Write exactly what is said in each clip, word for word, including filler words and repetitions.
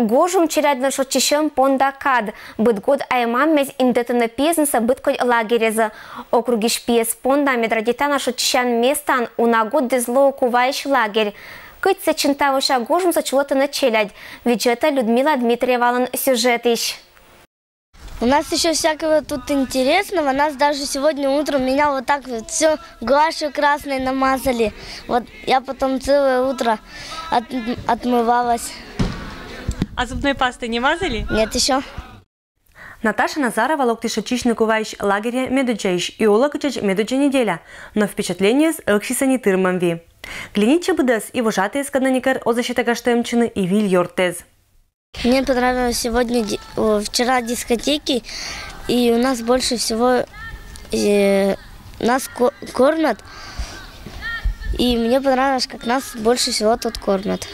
Гожум челядьлӧн шойччысьӧм понда кад. Быд год аймам мездӧ индӧтӧны пиыснысӧ быдкодь лагерез. Округысь пиӧс понда медрадейтана шойччысян местаын уна годдіс лоӧ Куваысь лагерь. Кыдз сэтчӧ тавося гожумсӧ чулӧтӧны челядь, видзӧдӧ Людмила Дмитриевалӧн сюжетысь. У нас еще всякого тут интересного. Нас даже сегодня утром меня вот так вот все гуашью красной намазали. Вот я потом целое утро от- отмывалась. А зубной пастой не мазали? Нет еще. Наташа Назарова локтіс шойччысьны Куваысь лагерьӧ медодзаысь и олӧ кытчӧдз медодза неделя, но впечатлениеыс ӧксисӧ ни тырмӧм ви. Глянитчӧ быдӧс: и вожатыйӧс, кӧднӧ некор оз сетӧ гажтӧмтчыны, и виль ёртӧс. Мне понравилось сегодня, ди- о, вчера дискотеки, и у нас больше всего э, нас ко- кормят, и мне понравилось, как нас больше всего тут кормят.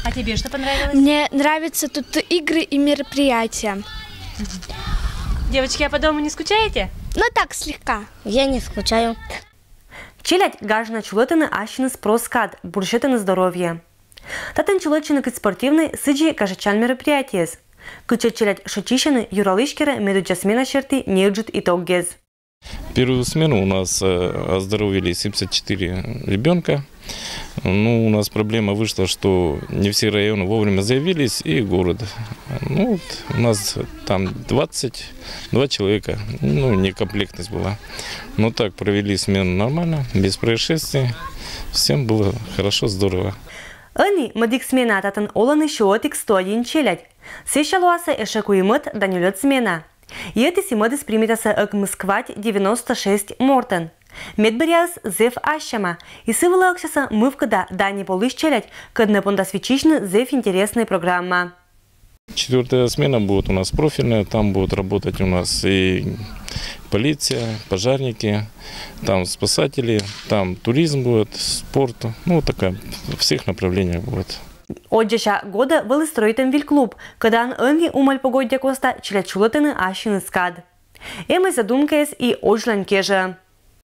А тебе что понравилось? Мне нравятся тут игры и мероприятия. Девочки, а по дому не скучаете? Но так, слегка. Я не скучаю. Челядь гажӧны чулӧтӧны ассьыныс прос кад, бурсьӧдӧны здоровье. Татӧн чулӧдчӧны кыдз спортивнӧй, сідзи гажӧдчан мероприятиеяс. Кытчӧдз челядь шойччысьӧны, юралысь керӧ медодза смена серти неыджыд итоггез. Первую смену у нас э, оздоровили семьдесят четыре ребенка. Ну, у нас проблема вышла, что не все районы вовремя заявились, и город. Ну, вот у нас там двадцать два человека, ну, некомплектность была. Но так провели смену нормально, без происшествий. Всем было хорошо, здорово. Ӧні мӧдік смена татӧн олӧны сё ӧтик сто один челядь. Сэсся лоасӧ эшшӧ куимӧд да нёльӧд смена. И ӧтіс и мӧдыс примитасӧ ӧкмыс квайт девяносто шесть мортӧн. Медбӧръяыс зэв ассьӧма, и сы вылӧ ӧксясӧ мывкыда да не полысь челядь, кӧднӧ пондас виччысьны зэв интереснӧй программа. Четвертая смена будет у нас профильная, там будут работать у нас и полиция, пожарники, там спасатели, там туризм будет, спорт, ну, такая, в всех направлениях будет. Оддзася годӧ вӧлі стрӧитӧм виль клуб, кӧдан ӧні умӧль погодья коста челядь чулӧтӧны ассьыныс кад. Эмӧсь задумкаыс и Озьлань кежӧ.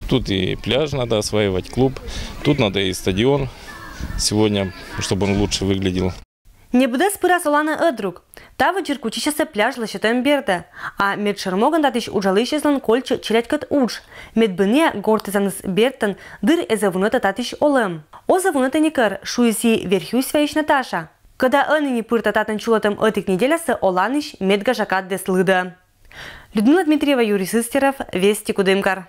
Тут и пляж надо осваивать, клуб, тут надо и стадион сегодня, чтобы он лучше выглядел. Не быдӧс пырас оланӧ ӧд друг. Таво дзир кутчысясӧ пляж лӧсьӧдӧм бердӧ. А медшӧр могӧн татысь уджалысьяслӧн кольччӧ челядькӧд удж. Медбӧниа гортӧсаныс бердтӧн дыр эз вунӧдтӧ татысь олӧм. Оз вунӧдтӧ некор, шуис и Верхи-Усть вайысь Наташа. Кӧда ӧні нин пыртӧ татӧн чулӧтӧм ӧтик неделясӧ оланысь медгажа каддіс лыдӧ. Людмила Дмитриева, Юрий Сыстеров, Вести, Кудымкар.